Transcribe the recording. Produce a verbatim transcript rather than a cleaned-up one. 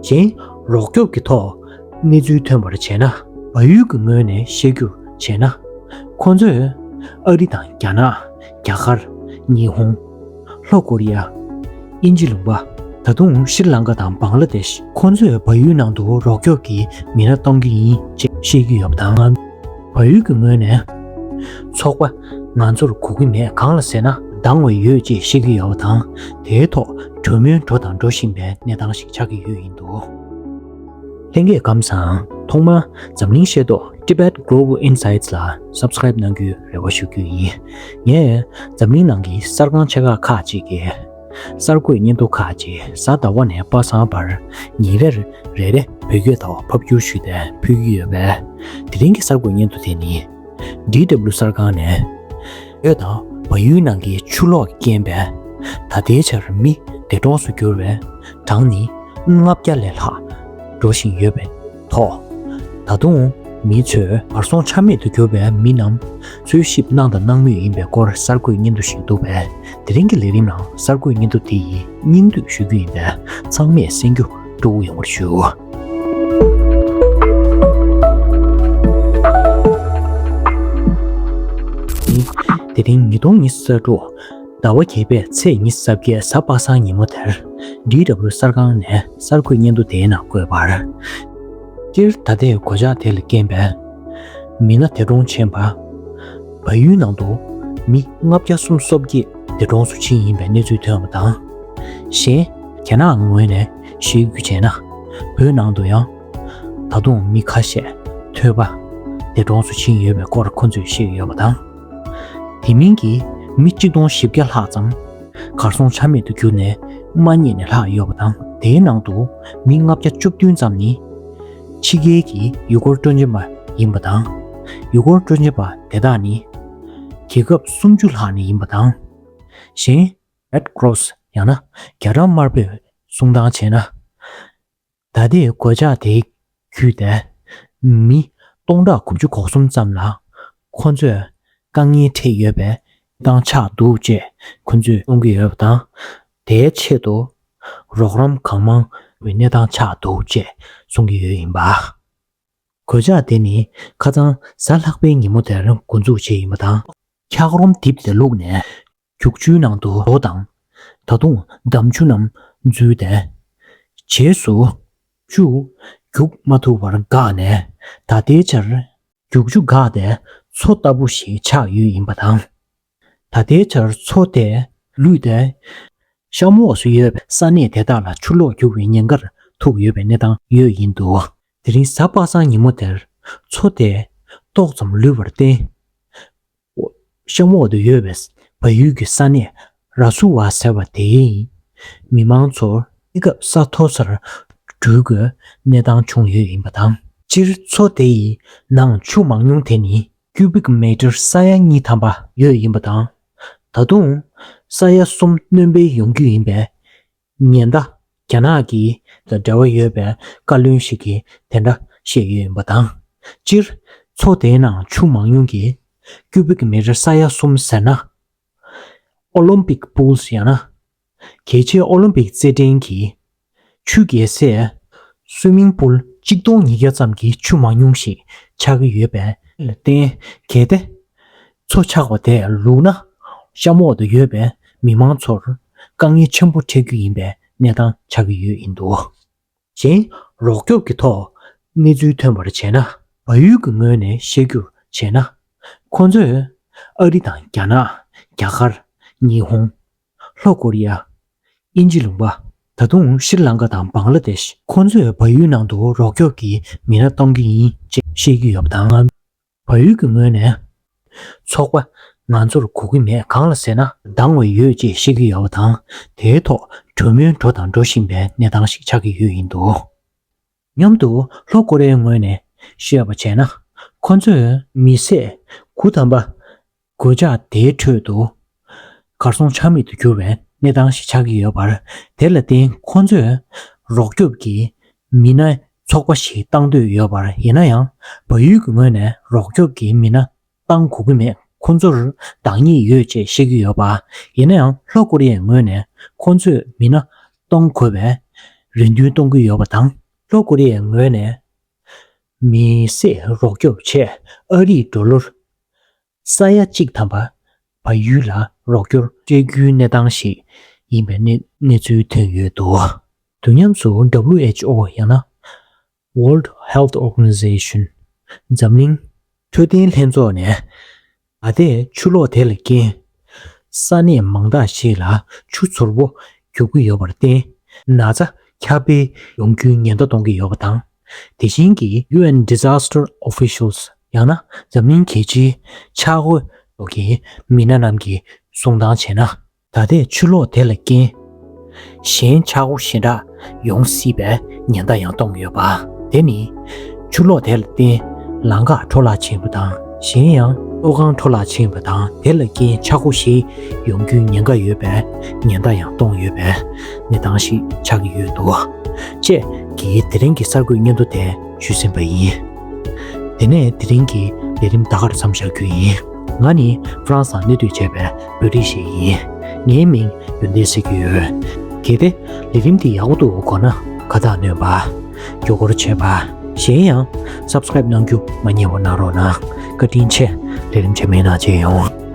གཞན་རོགས་སྐྱོབ་ཀྱི་ཐོག་གནས་ཚུལ་ཐོན་པར་བྱས་ན། བལ་ཡུལ་གྱི་ངོས་ནས་བཤད་རྒྱུར་བྱས་ན། ཁོ་ཚོས་ཨ་རི་དང་རྒྱ་ནག་རྒྱ་གར། ཉི་ཧོང་། ལྷོ་ཀོ་རི་ཡ། དབྱིན་ཇི་ལུང་པ། ད་དུང་ཤྲི་ལང་ཀ་དང་བང་ལ་དེཤ། ཁོ་ཚོས་བལ་ཡུལ་ནང་དུ་རོགས་སྐྱོབ་ཀྱི་མི་སྣ་གཏོང་གི་ཡིན་ཅེས་བཤད་ཀྱི་ཡོད་པ་དང་། བལ་ཡུལ་གྱི་ངོས་ནས། ཚོགས་པ་ང་ཚོར་དགོས་ཀྱི་མེད། གང་ལ་ཟེར་ན་འདང་བ་ཡོད་ཅེས་བཤད་ཀྱི་ཡོད་པ་དང་། དེའི་ཐོག་གྲོས་མོལ་འགྲོ་དང་འགྲོ་བཞིན་པའི་གནས་སྟངས་ཤིག་ཆགས་ཀྱི་ཡོད་ཡིན་འདུག་ལྷན་རྒྱས་ཁམས་བཟང་། ཐོག་མར་འཛམ་གླིང་ཤེས་རྟོགས་Tibet Global Insights ལ་Subscribe གནང་རྒྱུའི་རེ་བ་ཞུ་རྒྱུ་ཡིན། ངས་འཛམ་གླིང་ནང་གི་གསར་ཁང་ཆེ་ཁག་ཁག་ཅིག་གིས་གསར་འགོད་སྙན་ཐོ་ཁག་ཅིག་གཟའ་ཟླ་བ་ནས་པ་སངས་བར་ཉིན་རེར་རེ་རེ་བོད་སྐད་ཐོག་ཕབ་བསྒྱུར་ཞུས་ཏེ་ཕུལ་གྱི་ཡོད་པས། དེ་རིང་གི་གསར་འགོད་སྙན་ཐོ་དེ་ནི། ཌི་ཌབ་ལིའུ་གསར་ཁང་ནས། བོད་དང་བལ་ཡུལ་ནང་གི་ཆུ་ལོག་གིས་རྐྱེན་པས་ད་ལྟའི་ཆར་མི་འདས་གྲོངས་སུ་གྱུར་བའི་གྲངས་ནི་ལྔ་བརྒྱ་ལས་ལྷག་འགྲོ་བཞིན་ཡོད་པའི་ཐོག་ད་དུང་མི་ཚོས་གར་སོང་ཆ་མེད་དུ་གྱུར་བའི་མི་རྣམས་འཚོལ་ཞིབ་གནང་དང་གནང་མུས་ཡིན་པའི་སྐོར་གསར་འགོད་སྙན་ཐོ་ཞིག་འདུག་པས། དེ་རིང་གི་ལས་རིམ་ནང་གསར་འགོད་སྙན་ཐོ་དེ་ཡི་སྙིང་བསྡུས་ཞུ་རྒྱུ་ཡིན་པས། ཚང་མས་གསན་རྒྱུ་སྤྲོ་བོ་ཡོང་བར་ཞུ། དེ་རིང་ཉིས་སྟོང་ཉི་ཤུ་རྩ་དྲུག་ཟླ་བ་བརྒྱད་པའི་ཚེས་ཉི་ཤུ་རྩ་བརྒྱད་གཟའ་པ་སངས་ཉིན་མོ་དེར། ཌི་ཌབ་ལིའུ་གསར་ཁང་ནས་གསར་འགོད་སྙན་ཐོ་དེའི་ནང་བཀོད་པར། སྤྱིར་ད་ལྟའི་གོད་ཆག་དེ་ལ་རྐྱེན་པས་མི་སྣ་འདས་གྲོངས་ཕྱིན་པ། བལ་ཡུལ་ནང་དུ་མི་ལྔ་བརྒྱ་སུམ་ཅུ་སོ་བརྒྱད་འདས་གྲོངས་སུ་ཕྱིན་ཡིན་པའི་གནས་ཚུལ་ཐོན་པ་དང་། གཞན་རྒྱ་ནག་ངོས་ནས་བཤད་རྒྱུ་བྱས་ན། བོད་ནང་དུ་ཡང་ད་དུང་མི་ཁ་ཤས་ཐོས་པ་འདས་གྲོངས་སུ་ཕྱིན་ཡོད་པའི་སྐོར་ཁོ་ཚོས་བཤད་ཡོད་པ་དང་། དེ་མིན་གྱི་མི་གཅིག་སྟོང་བཞི་བརྒྱ་ལྷག་ཙམ་གར་སོང་ཆ་མེད་དུ་གྱུར་ནས་མ་རྙེད་ནས་ལྷག་ཡོད་པ་དང་། དེའི་ནང་དུ་མི་ལྔ་བརྒྱ་བཅུ་བདུན་ཙམ་ནི་ཕྱི་རྒྱལ་གྱི་ཡུལ་སྐོར་སྤྲོ་འཆམ་པ་ཡིན་པ་དང་། ཡུལ་སྐོར་སྤྲོ་འཆམ་པ་དེ་དག་ནི་རྒྱལ་ཁབ་སུམ་ཅུ་ལྷག་ནས་ཡིན་པ་དང་། གཞན་Red Cross ཡང་ན་རྒྱ་གྲམ་དམར་པོས་གསུང་སྟངས་བྱས་ན། ད་ལྟའི་གོད་ཆག་དེའི་བརྒྱུད་དེ་མི་སྟོང་ཕྲག་དགུ་བཅུ་གོ་གསུམ་ཙམ་ལ་ཁོ་ཚོས་དཀའ་ངལ་འཕྲད་ཡོད་པའི་གནས་སྟངས་ཆགས་འདུག་ཅེས་ཁོ་ཚོས་གསུང་གི་ཡོད་པ་དང་། དེའི་ཆེད་དུ་རོགས་རམ་གང་མང་བའི་གནས་སྟངས་ཆགས་འདུག་ཅེས་གསུང་གི་ཡོད་ཡིན་པ། གོད་ཆག་དེ་ནི་ཁ་སང་གཟའ་ལྷག་པའི་ཉིན་མོ་དེར་འགོ་འཛུགས་བྱས་ཡིན་པ་དང་། འཁྱགས་རོམ་རྡིབ་སྟེ་བླུགས་ནས་རྒྱུག་ཆུའི་ནང་དུ་རྡོ་དང་། ད་དུང་འདམ་ཆུ་རྣམས་འཛུལ་ཏེ། རྗེས་སུ་ཆུ་རྒྱུག་མ་ཐུབ་པར་འགགས་ནས། ད་ལྟའི་ཆར་རྒྱུག་ཆུ་འགགས་ཏེ་མཚོ་ལྟ་བུ་ཞིག་ཆགས་ཡོད་ཡིན་པ་དང་། ད་ལྟའི་ཆར་མཚོ་དེ་ལུད་དེ། གཤམ་འོག་སུ་ཡོད་པའི་ས་གནས་དེ་དག་ལ་ཆུ་ལོག་རྒྱུག་པའི་ཉེན་ཁར་ཐུག་ཡོད་པའི་གནས་སྟངས་ཡོད་ཡིན་འདུག་དེ་རིང་གཟའ་པ་སངས་ཉིན་མོ་དེར་མཚོ་དེ་ཏོག་ཙམ་ལུད་པར་བརྟེན། གཤམ་འོག་ཏུ་ཡོད་པའི་བལ་ཡུལ་གྱི་ས་གནས་ར་སུ་ཝ་ཟེར་བ་དེའི་མི་མང་ཚོར་གནས་སྐབས་ས་མཐོ་སར་འགྲུལ་དགོས་གནས་སྟངས་བྱུང་ཡོད་ཡིན་པ་དང་། སྤྱིར་མཚོ་དེ་ཡི་ནང་ཆུ་མང་ཉུང་དེ་ནི་ཀུ་བིག་མི་ཊར་ས་ཡ་གཉིས་ཐམ་པ་ཡོད་ཡིན་པ་དང་། ད་དུང་ས་ཡ་གསུམ་སྣོན་སྤེལ་ཡོང་རྒྱུ་ཡིན་པས། ཉེན་བརྡ། རྒྱ་ནག་གི་དང་འབྲེལ་བ་ཡོད་པའི་བཀའ་བློན་ཞིག་གིས་དེ་འདྲ་བཤད་ཡོད་ཡིན་པ་དང་། སྤྱིར་མཚོ་དེའི་ནང་ཆུ་མང་ཉུང་གི་ཀུ་བིག་མི་ཊར་ས་ཡ་གསུམ་ཟེར་ན། ཨོ་ལིམ་པིག་པུལ་ཡང་ན་རྒྱལ་སྤྱིའི་ཨོ་ལིམ་པིག་རྩེད་འགྲན་གྱི་ཆུ་རྒྱལ་སའི་སུའི་མིང་པུལ་གཅིག་སྟོང་ཉིས་བརྒྱ་ཙམ་གྱི་ཆུ་མང་ཉུང་ཞིག་ཆགས་ཀྱི་ཡོད་པས་ལ་བརྟེན། གལ་ཏེ་མཚོ་ཆགས་པ་དེ་ལུད་ན་གཤམ་འོག་ཏུ་ཡོད་པའི་མི་མང་ཚོར་དཀའ་ངལ་ཆེན་པོ་འཕྲད་རྒྱུ་ཡིན་པའི་གནས་སྟངས་ཆགས་ཀྱི་ཡོད་ཡིན་འདུག་གཞན་རོགས་སྐྱོབ་ཀྱི་ཐོག་གནས་ཚུལ་ཐོན་པར་བྱས་ན། བལ་ཡུལ་གྱི་ངོས་ནས་བཤད་རྒྱུར་བྱས་ན། ཁོ་ཚོས་ཨ་རི་དང་རྒྱ་ནག་རྒྱ་གར། ཉི་ཧོང་། ལྷོ་ཀོ་རི་ཡ། དབྱིན་ཇི་ལུང་པ། ད་དུང་ཤྲི་ལང་ཀ་དང་བང་ལ་དེཤ། ཁོ་ཚོས་བལ་ཡུལ་ནང་དུ་རོགས་སྐྱོབ་ཀྱི་མི་སྣ་གཏོང་གི་ཡིན་ཅེས་བཤད་ཀྱི་ཡོད་པ་དང་། བལ་ཡུལ་གྱི་ངོས་ནས། ཚོགས་པ་ང་ཚོར་དགོས་ཀྱི་མེད། གང་ལ་ཟེར་ན་འདང་བ་ཡོད་ཅེས་བཤད་ཀྱི་ཡོད་པ་དང་། དེའི་ཐོག་གྲོས་མོལ་འགྲོ་དང་འགྲོ་བཞིན་པའི་གནས་སྟངས་ཤིག་ཆགས་ཀྱི་ཡོད་ཡིན་འདུག་མཉམ་དུ་ལྷོ་ཀོ་རི་ཡའི་ངོས་ནས་བཤད་པ་བྱས་ན། ཁོ་ཚོས་མི་སེར་དགུ་ཐམ་པ་གོད་ཆག་དེའི་ཁྲོད་དུ་གར་སོང་ཆ་མེད་དུ་གྱུར་བའི་གནས་སྟངས་ཤིག་ཆགས་ཀྱི་ཡོད་པར། དེ་ལ་བརྟེན་ཁོ་ཚོས་རོགས་སྐྱོབ་ཀྱི་མི་སྣའི་ཚོགས་པ་ཞིག་བཏང་འདོད་ཡོད་པར། ཡིན་ན་ཡང་བལ་ཡུལ་གྱི་ངོས་ནས་རོགས་སྐྱོབ་ཀྱི་མི་སྣ་བཏང་དགོས་ཀྱི་མེད། ཁོ་ཚོར་འདང་ངེས་ཡོད་ཅེས་བཤད་ཀྱི་ཡོད་པ། ཡིན་ན་ཡང་ལྷོ་ཀོ་རི་ཡའི་ངོས་ནས་ཁོ་ཚོས་མི་སྣ་གཏོང་དགོས་པའི་ རེ་འདུན་གཏོང་གི་ཡོད་པ་དང་། ལྷོ་ཀོ་རི་ཡའི་ངོས་ནས་མི་སེར་རོགས་སྐྱོབ་ཆེད་ཨ་རིའི་ཌོ་ལར་ས་ཡ་གཅིག་ཐམ་པ་བལ་ཡུལ་ལ་རོགས་སྐྱོར་སྤྲད་རྒྱུའི་གནས་སྟངས་ཤིག་ཡིན་པའི་གནས་གནས་ཚུལ་ཐོན་ཡོད་འདུག་དུས་མཉམ་དུ་W H O ཡང་ན་World Health Organization འཛམ་གླིང་འཕྲོད་བསྟེན་ལྷན་ཚོགས་ནས། ད་ལྟའི་ཆུ་ལོག་དེ་ལ་རྐྱེན། ས་གནས་མང་དག་ཞིག་ལ་ཆུ་ཚུར་པོ་རྒྱུག་གི་ཡོད་པར་བརྟེན། ན་ཚ་ཁྱབ་སྤེལ་ཡོང་རྒྱུའི་ཉེན་བརྡ་གཏོང་གི་ཡོད་པ་དང་། དེ་བཞིན་གྱི་U N Disaster Officials ཡང་ན་འཛམ་གླིང་རྒྱལ་སྤྱིའི་ཆག་སྒོ་སོགས་ཀྱི་མི་སྣ་རྣམས་ཀྱིས་གསུང་སྟངས་བྱས་ན། ད་ལྟའི་ཆུ་ལོག་དེ་ལ་རྐྱེན། གཞན་ཆག་སྒོ་ཞེ་དྲག་ཡོང་སྲིད་པའི་ཉེན་བརྡ་ཡང་གཏོང་ཡོད་པ། དེ་ནི་ཆུ་ལོག་དེ་ལ་བརྟེན་ལམ་ཁ་འཕྲོ་བརླག་ཕྱིན་པ་དང་། གཞན་ཡང་ལྟོ་ཁང་འཕྲོ་བརླག་ཕྱིན་པ་དང་། དེ་ལ་རྐྱེན་ཆག་སྒོ་ཞིག་ཡོང་རྒྱུའི་ཉེན་ཁ་ཡོད་པའི་ཉེན་བརྡ་ཡང་གཏོང་ཡོད་པའི་གནས་སྟངས་ཤིག་ཆགས་ཀྱི་ཡོད་འདུག་ཅེས་ཀྱི་དེ་རིང་གི་གསར་འགོད་སྙན་ཐོ་དེ་ཞུས་ཟིན་པ་ཡིན། དེ་ནས་དེ་རིང་གི་ལས་རིམ་ད་གར་མཚམས་བཞག་རྒྱུ་ཡིན། ང་ནི་ཧྥ་རན་སི་ནང་གནས་སྡོད་བྱས་པའི་བོད་རིགས་ཤིག་ཡིན། ངའི་མིང་ཡོན་ཏན་ཟེར་གྱི་ཡོད། གལ་ཏེ་ལས་རིམ་འདི་ཡག་པོ་འདུག་དགོངས་ན་ཁ་བཏགས་སྣོན་པ། མགྱོགས་སྐོར་བྱེད་པ། གཞན་ཡང་སབ་སི་ཀ་རེབ་གནང་རྒྱུ་མ་བསྙེལ་བ་གནང་རོགས་གནང་། བཀའ་དྲིན་ཆེ། ལས་རིམ་རྗེས་མའི་ནང་མཇལ་ཡོང་།